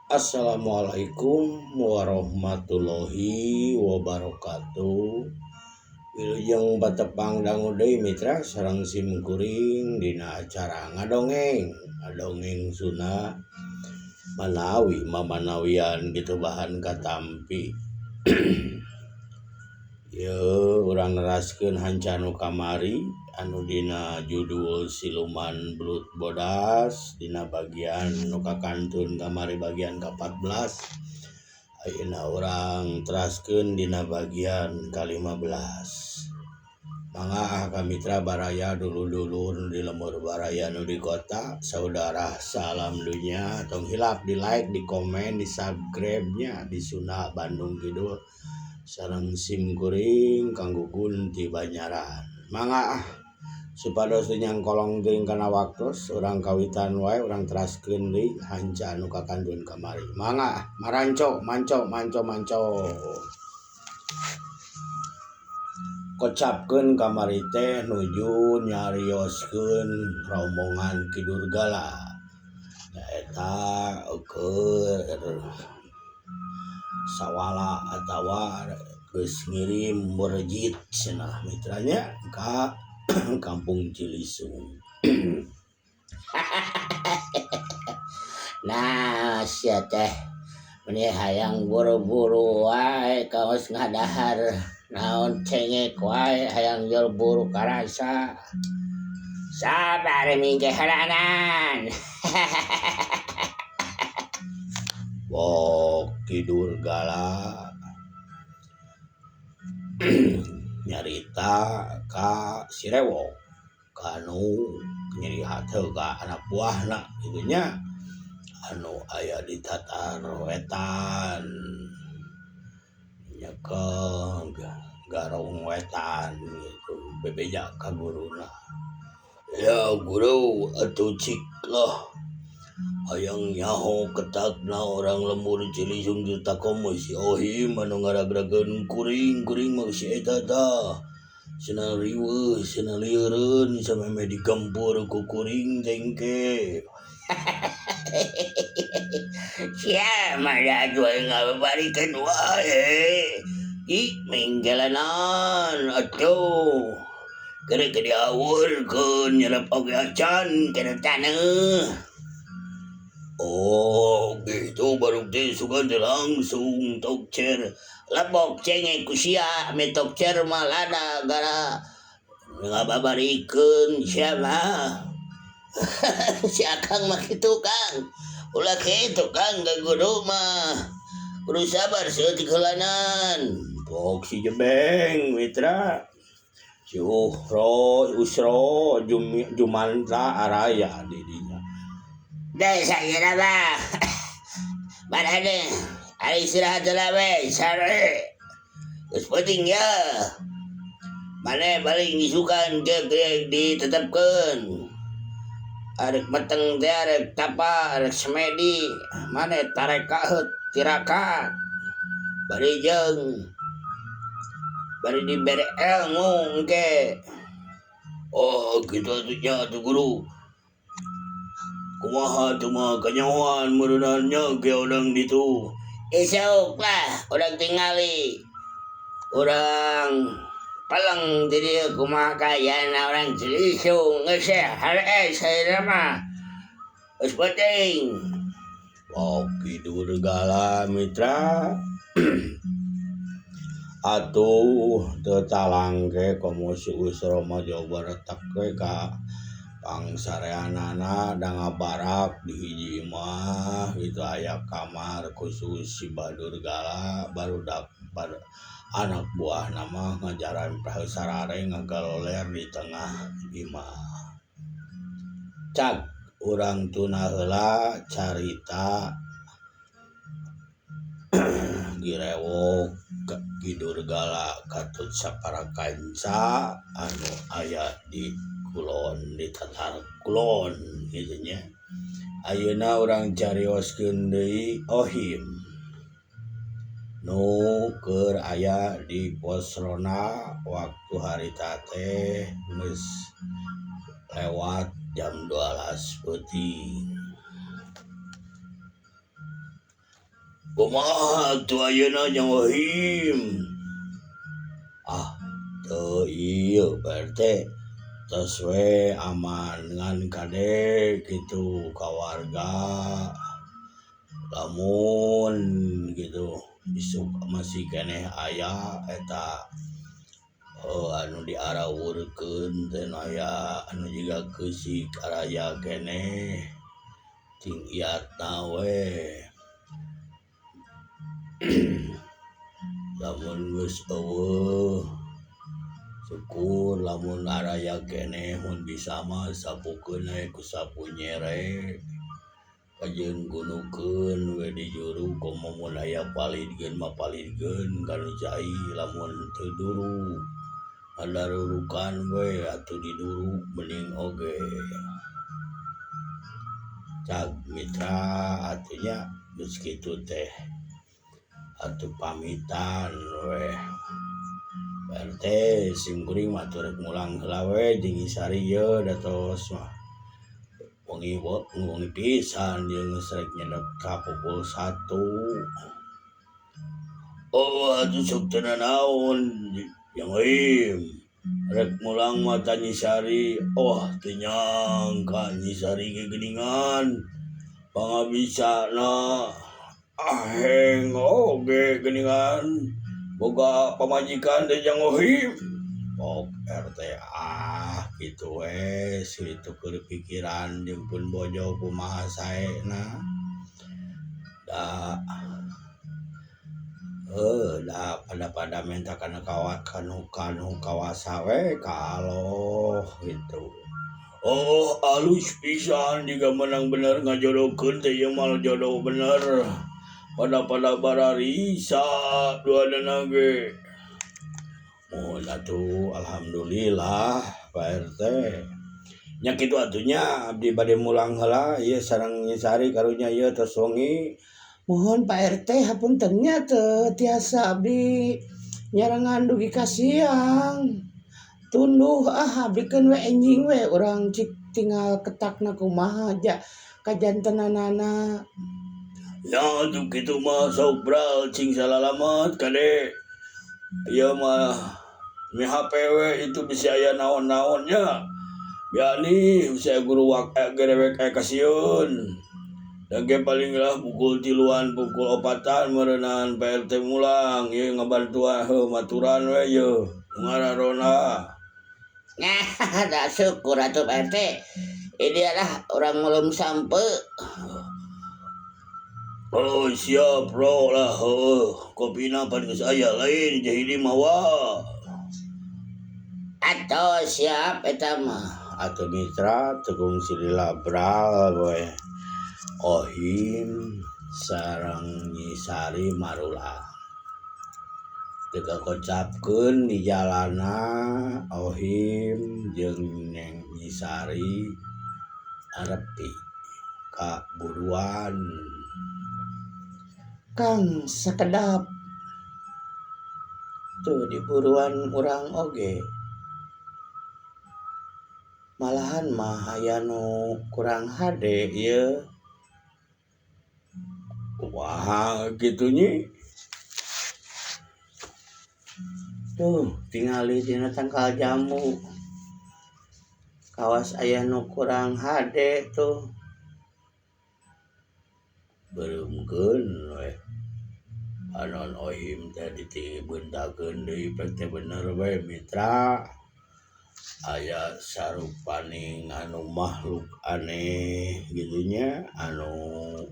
Assalamualaikum warahmatullahi wabarakatuh. Wilujeng batepang dangu deui mitra sareng sim kuring dina acara ngadongeng, ngadongeng Sunda manawi mamanawian kitu bahan katampi. Yeuh urang neraskeun hanca nu kamari anu dina judul Siluman Belut Bodas dina bagian nu kakantun kamari bagian ka-14. Ayeuna urang teraskeun dina bagian ka-15. Mangga ah ka mitra baraya dulur-dulur nu di lembur baraya nu di kota saudara salam dunya tong hilap di like di komen di subscribe nya di Sunda Bandung Kidul sareng sim kuring Kang Gugun ti Banyaran. Mangga ah supados teu nyangkolong teuing kana waktos urang kawitan wae urang teraskeun deui hanca anu kakantun kamari. Mangga ah maranco manco manco manco. Kocapkeun kamari teh nuju nyarioskeun rombongan Ki Durgala nyaeta keur sawala atawa geus ngirim borejit cenah mitra nya ka kampung Cilisung. Nah sia teh meni hayang buru-buru wae kawas ngadahar naon cengek wae hayang jol buru karasa. Sabar mingke helanan. Bok tidur gala nyarita ka si Rewok. Kanu nyeri hate ka anak buahna kitu nya anu aya di tatar wetan nyekel garong wetan gitu bebeja ka guruna ya guru atuh cik lah hayang nyaho ketakna orang lembur Cilisung teh takomo si Ohim anu ngaragrageun kuring kuring mah si eta tah. Cenah riweuh cenah lieureun samemeh digempur ku kuring teh engke. Sia mah da atuh ngababarikeun wae. Ih minggelanan atuh. Keur keur diawurkeun nyelep oge acan kana taneuh. Oh gitu baru teh sugan teh langsung tokcer. Lebok cengek ku sia ame tokcer mah lada gara ngababarikeun sia mah. Si akang mah kitu Kang. Ulah kitu Kang ka guru mah. Kudu sabar saeutik heulanan. Pok si jebeng mitra. Si Uhro, Usro, Jumanta araya di dinya. Deh sayeuna mah. Marane ari istirahat heula we sare. Geus peuting ye. Mane paling isukan ke ditetepkeun. Arek meteng teh arek tapa arek semedi mane tarekaheut tirakat. Bari jeung bari dibere ilmu engke. Oh kitu atuh nya atuh guru. Kumaha atuh mah kanyahoan meureunana nya ge urang ditu. Isuk lah urang tingali. Urang peleng di dieu kumaha kaayana urang Cilisung geus hees ayeuna mah. Geus penting. Oki Durgala mitra. Atuh teu talangke komo si Usro mah Jawa Barat we ka pangsareanana da ngabarak di hiji imah kitu aya kamar khusus si Badurgala barudak bar anak buahna mah ngajaran sarare ngagaloler di tengah imah. Cag urang tuna heula carita Girewok Ki Durgala katut sapara kanca anu aya di kulon di tatar kulon kitu nya. Ayeuna urang carioskeun deui Ohim. Nu keur aya di pos ronda waktu harita teh geus lewat jam 12 peuting. Kumaha atuh ayeuna Jang Ohim? Ah, teu ieu Pak RT tos we aman ngan kade kitu ka warga lamun gitu isuk masih keneh aya eta anu diarawurkeun teh aya anu jiga keusik araya keneh cing iatna we. Lamun geus eueuh syukur lamun araya keneh mun bisa mah sapukeun we ku sapu nyere kajeun gunukeun we di juru komo mun aya palidkeun mah palidkeun kana cai lamun teu duruk ngadarurukan we atuh diduruk mending oge cag mitra atuh nya geus kitu teh atuh pamitan we RT sim kuring mah atuh rek mulang heula we jeung Isari ieu da tos mah wengi wengi pisan jeung geus rek nyedot ka pukul 1. Oh atuh sok teu nanaon Jang Ohim rek mulang mah ta Nyi Sari wah teu nyangka Nyi Sari ge geuningan pangabisana aheng oge geuningan boga pamajikan teh Jang Ohim. Pok RT ah kitu we situ keur pikiran jeung pun bojo kumaha saena da da pada-pada minta kana kanu kanu kawasa we ka Allah gitu. Oh alus pisan jiga menang bener ngajodohkeun teh ieu mah jodoh bener pada-pada bararisa duanana ge. Mun atuh alhamdulillah Pak RT. Nya kitu atuh nya abdi bade mulang heula ieu sareng Nyi Sari karunya ieu tos wengi. Mohon Pak RT hapunten nya teu tiasa abdi nyarengan dugi ka siang. Tunduh ah abdi keun we enjing we urang cik tinggal ketakna kumaha ja kajantenanana. Ya atuh kitu mah sok bral cing salalamet kade. Ieu mah mi HP we itu bisa aya naon-naon nya. Biani bisa guru wak gerewek kasieun. Da ge paling lah pukul 3-an pukul 4-an meureunan Pak RT mulang ieu ngabantuan heuh maturan we ieu ngararona. Nah, da syukur atuh Pak RT. Ini adalah orang melum sampe. Oh siap bro lah heuh kopina pan geus aya lain jahili mawa. Atuh siap eta mah. Atuh mitra teu kungsi dilabral we. Ohim sareng Nyi Sari marulah. Teu kakocapkeun di jalana Ohim jeung Neng Nyi Sari arepi ka buruan. Kang sakedap tuh di buruan urang oge. Malahan mah aya nu kurang hade ieu. Kumaha kitu nyi? Tuh tingali dina tangkal jambu. Kawas aya nu kurang hade tuh. Beureumkeun we. Anon Ohim teh ditibeuntakeun deui pek teh bener we mitra. Aya sarupaning anu makhluk aneh kitu nya anu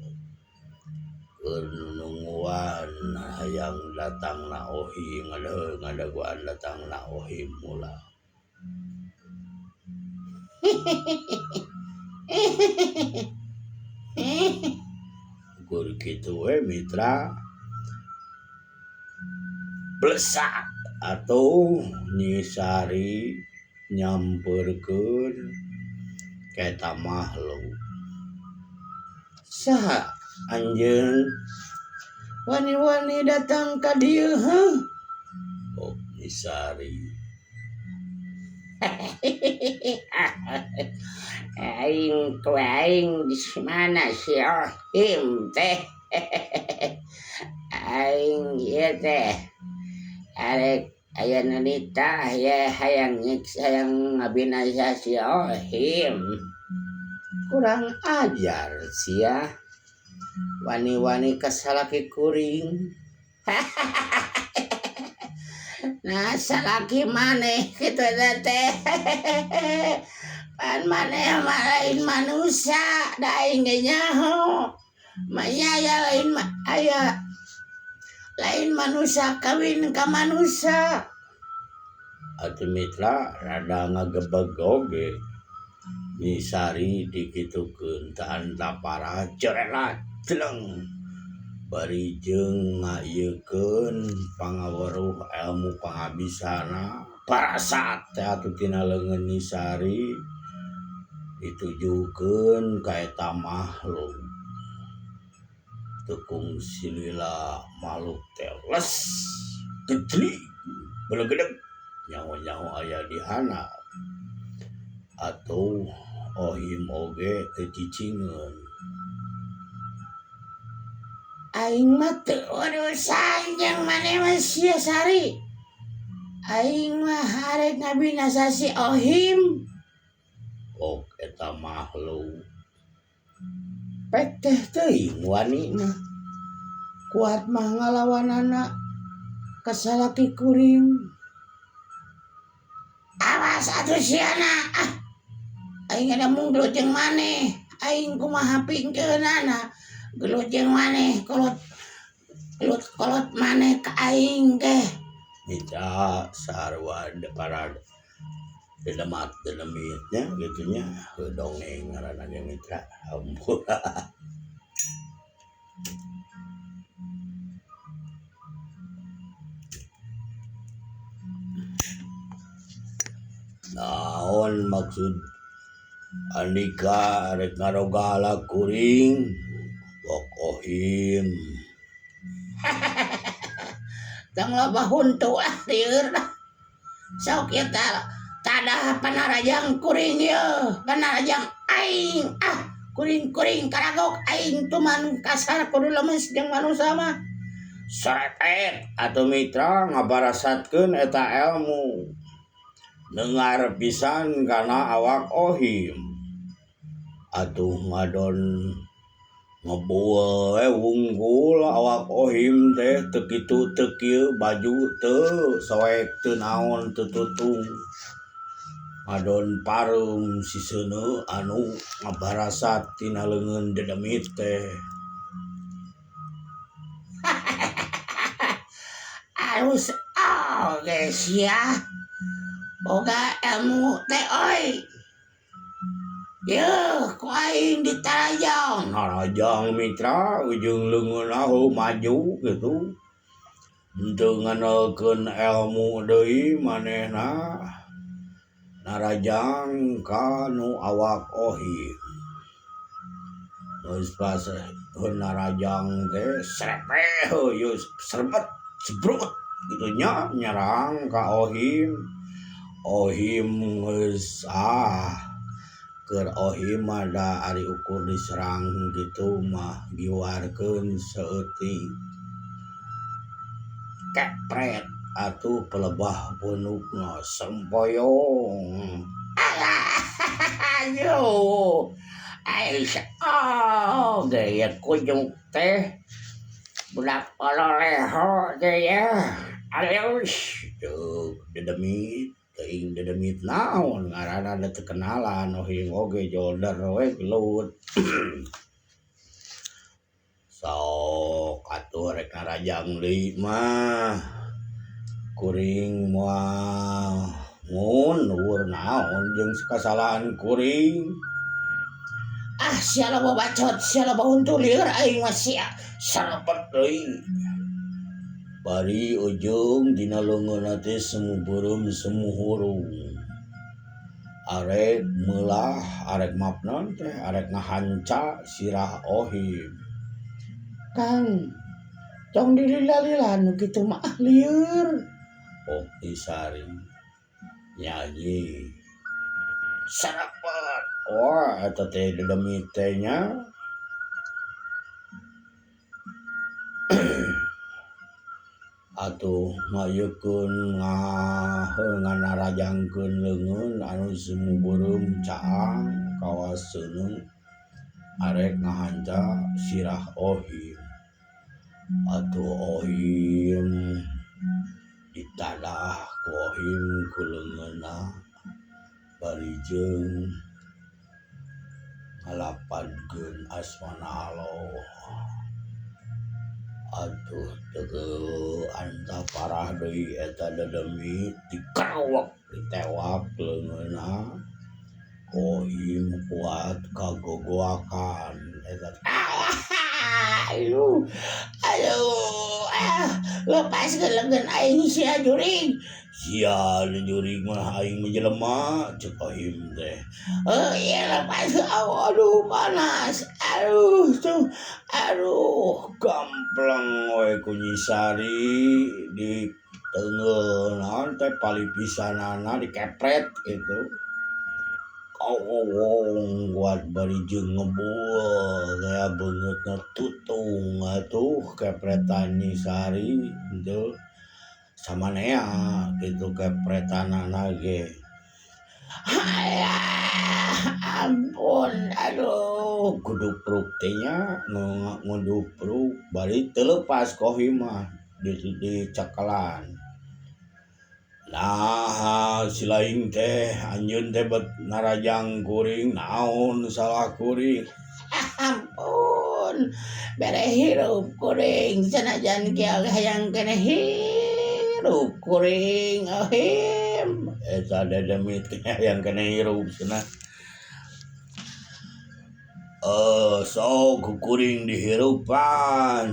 keur nunungguan hayang datangna Ohim ngadaguan datangna Ohim mula. Ukur kitu we mitra. Blesak atuh Nyi Sari nyamperkeun ka eta makhluk. Saha anjeun? Wani-wani datang ka dieu heuh. Oh, Nyi Sari. Aing ku aing di mana si Ohim teh. Aing ieu teh arek aya nu nitah ye hayang nyiksa hayang ngabinasa si Ohim. Kurang ajar sia. Wani-wani ka salaki kuring. Nah salaki maneh kitu teh. Pan maneh mah lain manusia da aing ge nyaho. Manya aya lain aya lain manusia kawin ka manusia. Atuh mitra rada ngagebeg oge. Nyi Sari dikitukeun teu antapara cerelat jeleng. Bari jeung ngaieukeun pangaweruh ilmu pangabisana parasat teh atuh tina leungeun Nyi Sari ditujukeun ka eta makhluk. Teu kungsi lila makhluk teh les gejlig belegedeg nyaho-nyaho aya di handap. Atuh Ohim oge teu cicingeun. Aing mah teu urusan jeung maneh mah sia Sari. Aing mah arek ngabinasa si Ohim. Ok eta makhluk. Pek teh teuing wani mah. Kuat mah ngalawanana ka salaki kuring. Awas atuh siana ah. Aing ada mung gelut jeung maneh. Aing kumaha pingkeunana. Gelut jeung maneh kolot gelut kolot maneh ka aing teh. Mitra sarua para dedemat dedemitnya gitu nya dongeng ngaranna ge mitra hampura. Naon maksud andika rek ngarogala kuring Wok Ohim. Tong loba huntu ah lieur dah. Sok ieu tadah panarajang kuring ieu, panarajang aing ah kuring-kuring karagok aing tuman kasar kudu lemes jeung manusa mah. Serepet atuh mitra ngabarasatkeun eta ilmu. Nengar pisan kana awak Ohim. Atuh ngadon ngebuel we wungkul awak Ohim teh teu kitu teu kieu baju teu soek teu naon teu tutung. Ngadon pareum siseuneu anu ngabarasat tina leungeun dedemit teh. Alus oge sia. Boga ilmu teh oi. Yeuh ku aing ditarajang. Narajang mitra ujung leungeun ahu maju kitu. Henteu ngandalkeun ilmu deui manehna. Narajang ka nu awak Ohim. Geus pas narajang teh srepeh heueuh serbet sebrut kitu nya nyerang ka Ohim. Ohim geus ah keur Ohim mah da ari ukur diserang kitu mah giwarkeun saeutik. Kepret atuh pelebah punukna sempoyong. Aduh. Ai oh gaya kujung teh budak ololeho teh ya. Alus ceuk dedemit teuing dedemit naon ngaranna da teu kenalan Ohim oge jolder we gelut. Sok atuh rek ngarajang deui mah kuring moal ngun uweur naon jeung kasalahan kuring. Ah sia loba bacot sia loba huntu lieur aing mah sia. Sarepet deui. Bari ujung dina leungeunna teh semu beureum semu hurung. Arek meulah arek mapna teh arek ngahanca sirah Ohim. Kang Tong dilila-lila nu kitu mah ah lieur. Oki Sari nyanyi sarapat wah eta teh dedemit teh nya atuh ngayeukeun nganarajangkeun leungeun anu sumubeureum caang kawas seuneu arek ngahanca sirah Ohim atuh Ohim ditadah ku Ohim ku leungeunna bari jeung ngalapadkeun asmana Allah atuh teu anta parah deui eta dedemit dikerawek ditewak leungeunna Ohim kuat kagogoakan eta Aduh, aduh, ah, lepaskeun leungeun aing sia jurig. Sia nu jurig mah aing mah jelema ceuk Ohim teh. Oh iya lepas, aduh panas, aduh tuh, aduh. Gamplang we ku Nyi Sari di teungeun naon teh palipisanana dikepret kitu. Kawowong kuat bari jeung ngebul teh beungeutna tutung atuh kepretan Nyi Sari henteu samanea kitu kepretanana ge. Alah, ampun, aduh. Kudupruk teh nya ngudupruk bari teu leupas Kohim mah dicekelan. Nah si laing teh anjeun teh bet narajang kuring naon salah kuring. Ampun, bere hirup kuring sanajan kieu hayang keneh hirup kuring Ohim. Eta dedemit teh hayang keneh hirup cenah. Sok ku kuring dihirupan.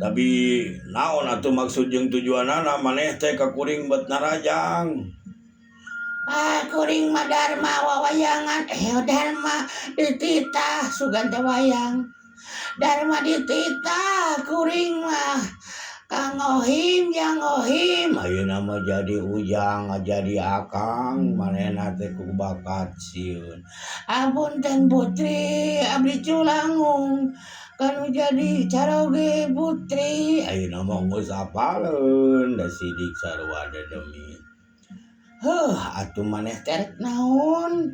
Tapi naon atuh maksud jeung tujuanana maneh teh ka kuring bet narajang. Ah kuring mah dharma wawayangan, dharma dititah sugan teh wayang. Dharma dititah kuring mah Kang Ohim jang Ohim. Ayeuna mah jadi ujang jadi akang manehna teh ku bakat sieun. Apunten putri abdi culangung kanu jadi caroge putri. Ayeuna mah geus apaleun da sidik sarua dedemit. Heuh atuh maneh teh rek naon?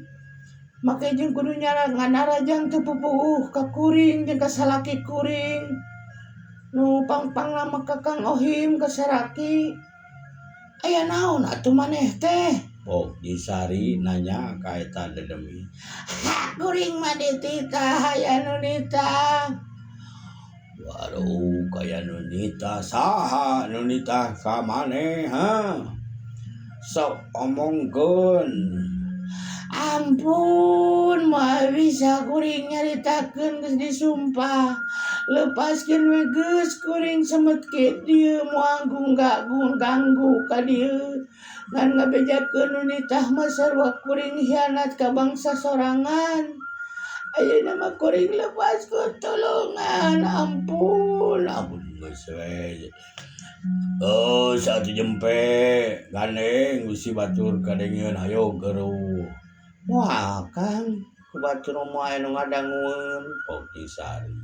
Make jeung kudu nganarajang teu pupuuh ka kuring jeung ka salaki kuring. Nu pangpangna mah ka Kang Ohim ka saraki. Aya naon atuh maneh teh? Oh, Nyi Sari nanya ka eta dedemit. Ha, kuring mah dititah aya nu nitah. Waduh, kaya nu nitah saha nu nitah ka maneh ha? Sok omongkeun. Ampun, moal bisa kuring nyaritakeun geus disumpah. Lepaskeun we geus kuring semet ke dieu moal ganggu ka dieu. Ngan ngabejakeun nu nitah mah sarua kuring hianat ka bangsa sorangan. Ayeuna mah kuring lepaskeun tulungan, ampun. Ampun geus we. Oh, satu jempe gandeng gusi batur kadengeun hayo geruh. Moal Kang, ku batur mah aya nu ngadangueun. Oki Sari.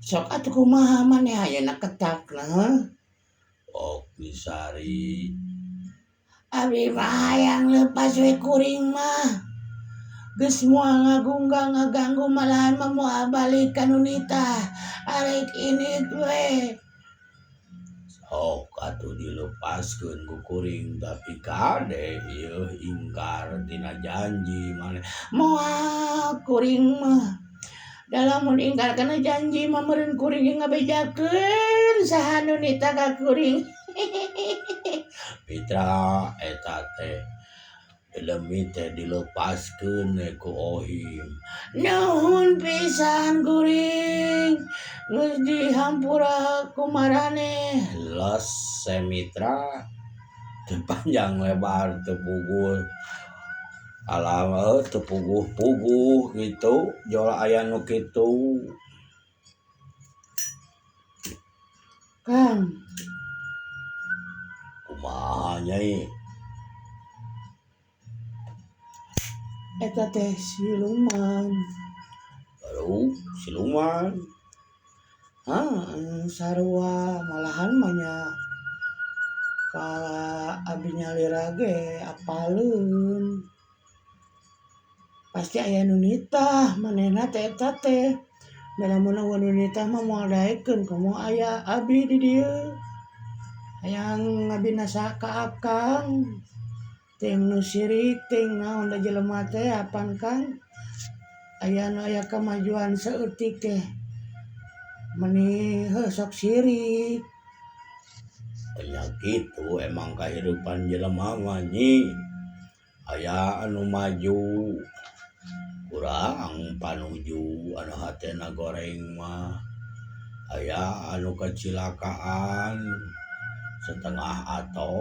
Sok atuh kumaha maneh ayeuna ketakna? Oki Sari. Abi mah hayang leupas we kuring mah. Geus moal ngagunggang ngaganggu malahan mah moal balik ka nu nitah. Arek ini we. Sok atuh dilepaskeun ku kuring tapi kade ieu ingkar tina janji maneh. Moal kuring mah. Dalam mun ingkar kana janji mah meureun kuring ge ngabejakeun saha nu nitah ka kuring. Mitra eta teh dedemit teh dilepaskeun ku Ohim. Nuhun pisan kuring geus dihampura ku maraneh. Los semitra teu panjang lebar teu puguh. Alam teu puguh-puguh gitu jol aya nu kitu. Kang. Kumaha Nyai? Eta teh siluman. Baru siluman. Hah, sarua malahan mah nya ka abi nyalira ge apaleun. Pasti aya nu nitah manehna teh eta teh. Da lamun eueuh nu nitah mah moal daekeun komo aya abi di dieu. Hayang ngabinasa ka akang. Ting nu sirik ting naon da jelema teh apan Kang. Aya nu aya kamajuan saeutik teh meni heuh sok sirik. Nya kitu emang kahirupan jelema mah nyi. Aya anu maju kurang panuju anu hatena goreng mah. Aya anu kacilakaan setengah atau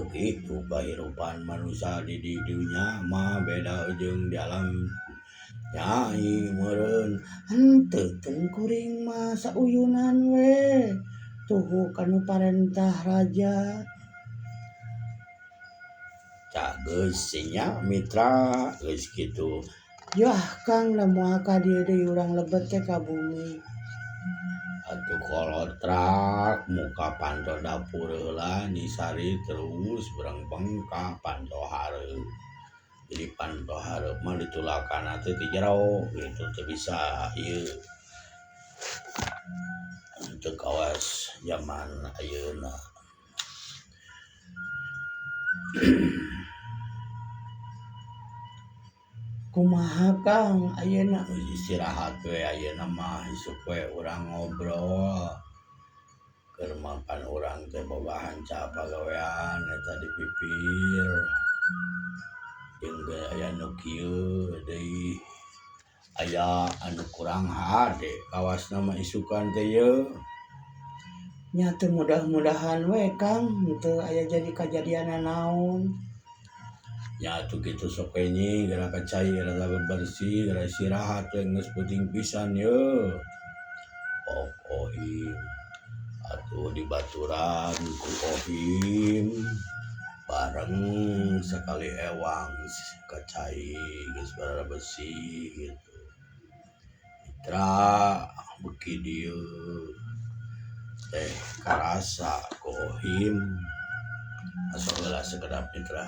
kitu kahirupan manusia di dunya mah beda jeung di alam Nyai meureun. Henteu teu kuring mah sauyunan we tuhu kanu parentah raja. Cak geus nya mitra geus kitu. Yah Kang da moal ka dieu deui urang lebet teh ka bumi. Atuh kolotrak muka panto dapur heula Nyi Sari terus berengpeng ka panto hareup. Jadi panto hareup mah ditulakan teh ti jero gitu teu bisa ieu. Teu kawas zaman ayeuna. Kumaha Kang ayeuna? Istirahat we ayeuna mah isuk we urang ngobrol. Keur mapan urang teh boga hanca pagawean eta dipipir. Jeung ge aya nu kieu deui aya anu kurang hade kawasna mah isukan teh yeuh. Nya teu mudah-mudahan we Kang henteu aya jadi kajadian naon. Nya atuh kitu sok we nyi geura ka cai geura bebersih geura istirahat we geus peuting pisan yeuh. Ok ohim atuh dibaturan ku ohim bareng sakali ewang ka cai geus bersih gitu. Mitra beuki dieu teh karasa ku ohim asal heula sakedap mitra.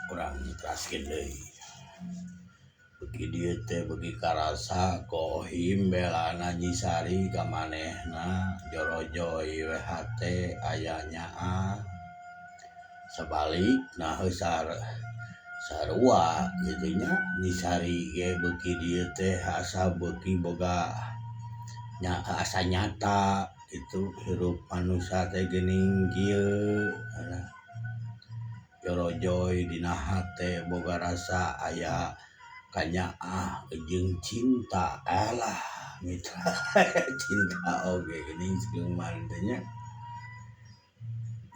Urang teraskeun deui. Beuki dieu teh beuki karasa ku ohim belana Nyi Sari ka manehna jorojoy we hate aya nyaah. Sabalikna heuh sarua kitu nya Nyi Sari ge beuki dieu teh asa beuki boga nya asa nyata kitu hirup manusia teh geuning kieu. Jorojoy dina hate boga rasa aya kanyaah jeung cinta alah mitra cinta oge geuning siluman teh nya.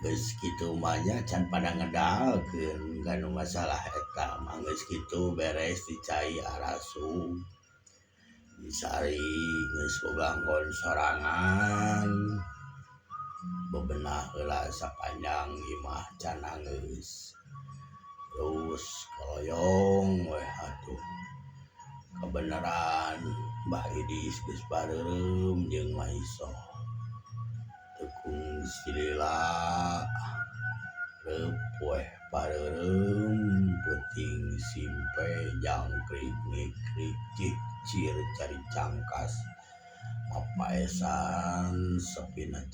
Geus kitu mah nya can pada ngedalkeun kana masalah eta mah geus kitu beres dicai arasuk. Nyi Sari geus boga anggon sorangan bebenah heula sapanjang imah can anggeus. Terus kaloyong we atuh kabeneran Mbah Idis geus bareureum jeung Maisoh. Teu kungsi lila reup we bareureum peuting simpe jangkrik ngikrik cicir cari cangkas mapaesan sepina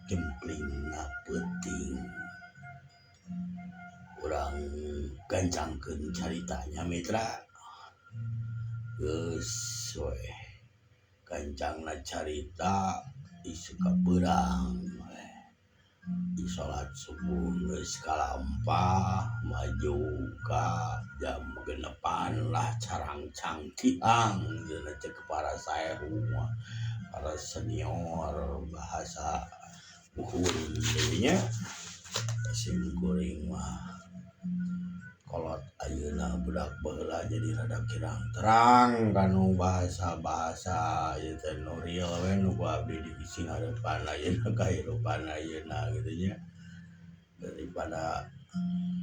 jemplingna peuting. Urang gancangkeun caritanya mitra. Geus we gancangna carita isuk ka beurang we. Di salat subuh geus kalampah maju ka jam 6 lah carangcang tiang cenah cek para saehu mah para senior bahasa uhun deui nya. Sim kuring mah Kolot ayeuna budak baheula jadi rada kirang terang kanu bahasa-bahasa ieu teh nu real we nu ku abdi disinghareupan ayeuna kahirupan ayeuna kitu nya daripada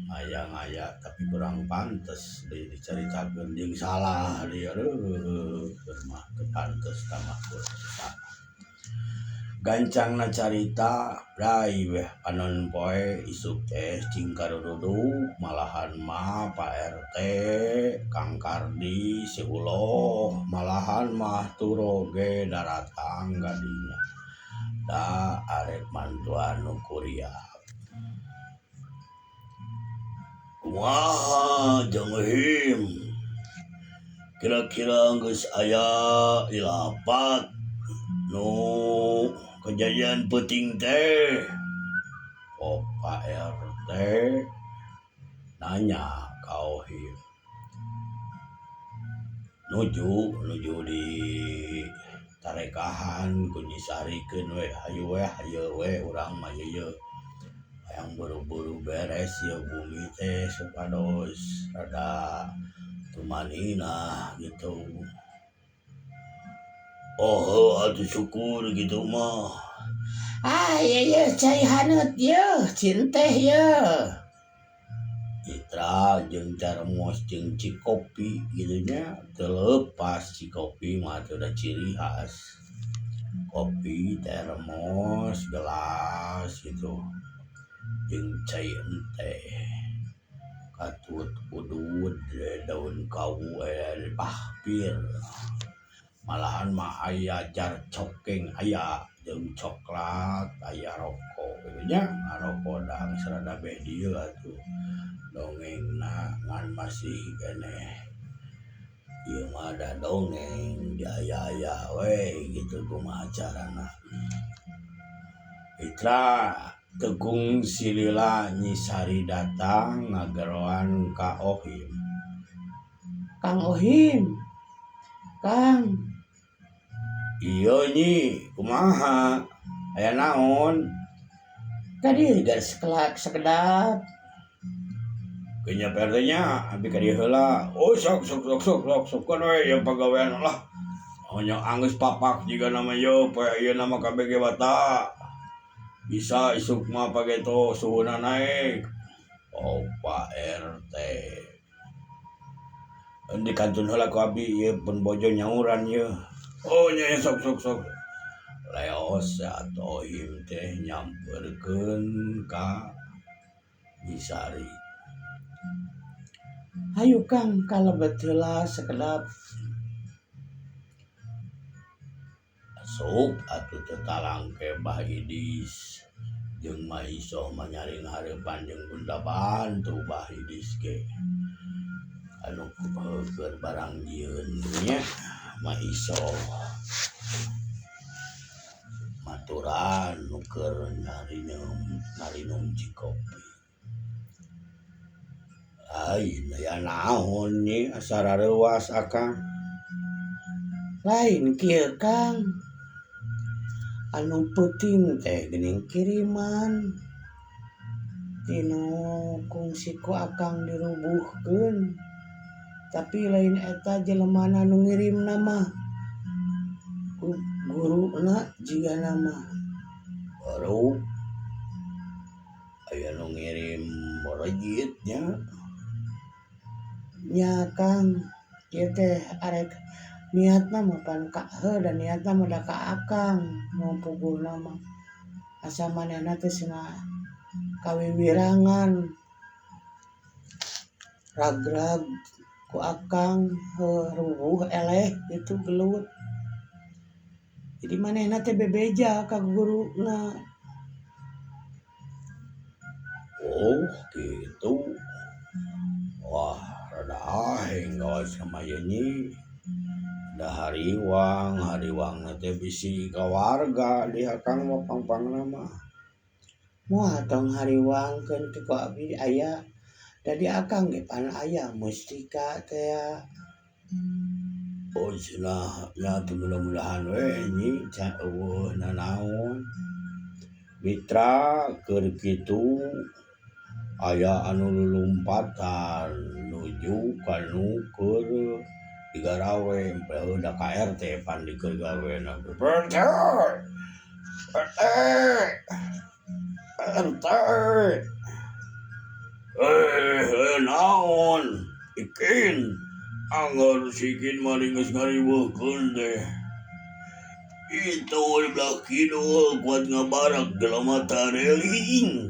ngaya-ngaya tapi kurang pantes deui dicaritakeun jeung salah deui aduh keur mah teu pantes tah mah gancangna carita rai weh panon poe isuk teh cing karuruduk malahan mah Pak RT Kang Kardi si Uloh malahan mah turo ge daratang ka dinya da arek mantuan nu kuriap. Kumaha jang him kira-kira geus aya di lapak nu kejadian peuting teh oh Pak RT nanya ka Ohim nuju nuju di tarekahan ku Nyi Sarikeun we hayu we hayu we urang mah ieu hayang buru-buru beres ieu bumi teh supados rada tumaninah gitu. Oh heuh atuh syukur kitu mah. Ah ieu ieu cai haneut yeuh cinteh yeuh. Citra jeung termos jeung cikopi kitu nya teu leupas cikopi mah teu da ciri khas. Kopi, termos, gelas gitu jeung cai enteh katut udud daun kawu pahpir malahan mah aya jar cokeng aya jeung coklat aya rokok kitu nya ngaroko da geus rada beh dieu atuh dongengna ngan masih keneh ieu mah da dongeng diaya-aya we kitu kumaha carana. Mitra teu kungsi lila Nyi Sari datang ngageroan ka Ohim. Kang Ohim. Kang. Ieu Nyi kumaha aya naon? Ka dieu geus sakedap. Kenya Pak RT nya abdi ka dieu heula. Oh sok sok sok sok sok sokkeun we ieu pagawean lah. Nya anggeus papak jigana mah ieu poe ayeuna mah kabeh ge bata. Bisa isuk mah pageto suhuna naek. Oh Pak RT. Di kantun heula ku abdi ieu pun bojo nyauran ieu. Oh nya sok sok sok. Leos atuh Ohim teh nyamperkeun ka Nyi Sari. Hayu Kang kalebet heula sakedap. Asup atuh teu talangke Bah Idis jeung Maisoh mah nyaring hareupan jeung bunda bantu Bah Idis ge. Anu keur barang jieun nya Maisoh maturan nu keur ngarinum cikopi. Lain aya naon nyi asa rareuwas akang. Lain kieu Kang. Anu peuting teh geuning kiriman tinu kungsi ku akang dirubuhkeun. Tapi lain eta jelemana nu ngirimna mah. Guruna jigana mah. Baru aya nu ngirim rejit nya. Nya Kang ieu teh arek niatna mah pan ka heuh da niatna mah da ka akang nu puguhna mah. Asa manehna teh cenah kawiwirangan ragrag ku akang heuh rubuh eleh kitu gelut. Jadi manehna teh bebeja ka guruna. Oh kitu. Wah rada aheng gawas sama ieu nyi. Da hariwang, hariwangna teh bisi ka warga di akang mah pangpangna mah. Moal tong hariwangkeun teh ku abdi aya. Da di akang ge pan aya mustika teh. Oh cenah nya teh mudah-mudahan we nyi can eueuh nanaon. Mitra keur kitu Aya anu lulumpatan nuju kanu keur digarawe da ka RT pan dikeun gawena. RT RT RT naon ikin anggar sikin mah geus ngariweuhkeun teh. Itu di belah kidul kuat ngabarak jelema tareling.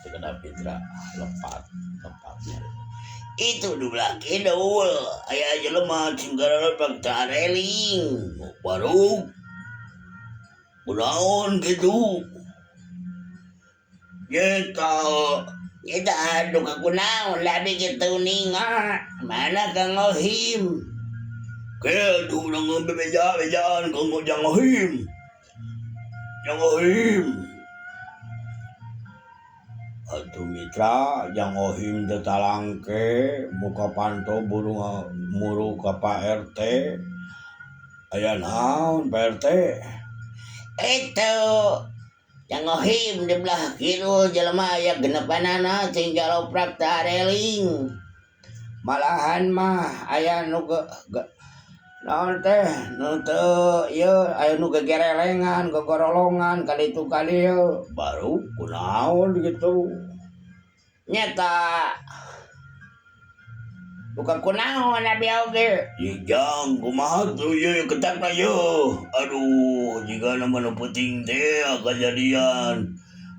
Sekedap Fitra lepat lepatnya. Itu di belah kidul aya jelema sing garalepak tareling. Baru kunaon kitu? Nyeta Nyeta aduh kakunaon labi kitu ninga. Mana Kang Ohim? Kitu urang bebeja-bejaan Kang Jang Ohim. Jang Ohim. Atuh mitra Jang Ohim teh talangke muka panto burung muru ka Pak RT. Aya naon Pak RT? Itu Jang Ohim di belah kidul jelema aya genepanana sing jaloprak tareling. Malahan mah aya nu naon teh nu teu ieu aya nu gegerelengan gogorolongan kaditu ka dieu. Baru kunaon kitu? Nyata bukan kunaon abi oge. Jang kumaha tuh ieu ketakna ieu. Aduh jigana mah nu penting teh kajadian.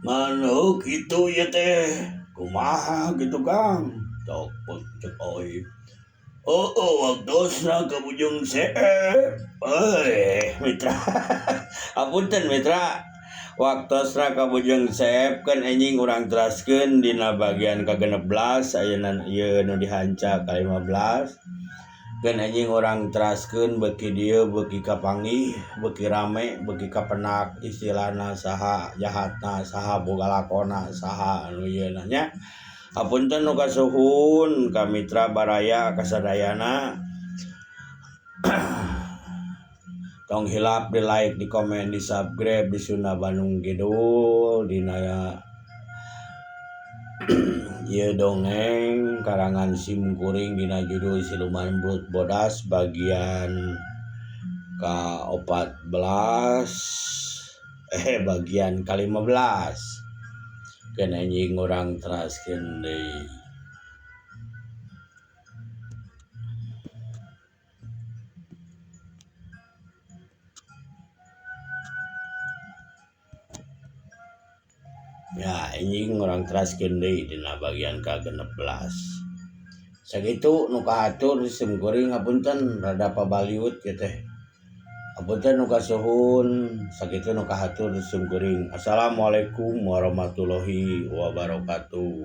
Ngan heuh kitu ieu teh. Kumaha kitu Kang? Cok cek Ohim. Oh, waktosna ka Bujang Seep. Mitra. Apunten mitra. Waktosna ka Bujang Seep kan anjing urang teraskeun dina bagian ka-16 ayeuna ieu nu dihanca ka-15. Kan anjing urang teraskeun beuki dieu beuki kapanggih, beuki rame, beuki kapenak istilahna saha jahatna, saha boga lakona, saha anu ieu nya. Apunten nu kasuhun ka mitra baraya kasadayana. Tong hilap di like, di komen, di subscribe di Sunda Bandung Kidul dina ieu dongeng karangan sim kuring dina judul Siluman Belut Bodas bagian ka-14 bagian ka-15. Keun anjing urang teraskeun deui. Ya anjing urang teraskeun deui dina bagian ka-16. Sakitu nu kahatur sim kuring hapunten rada pabaliut ieu teh. Apunten nu kasuhun, sakitu nu kahatur sim kuring. Assalamualaikum warahmatullahi wabarakatuh.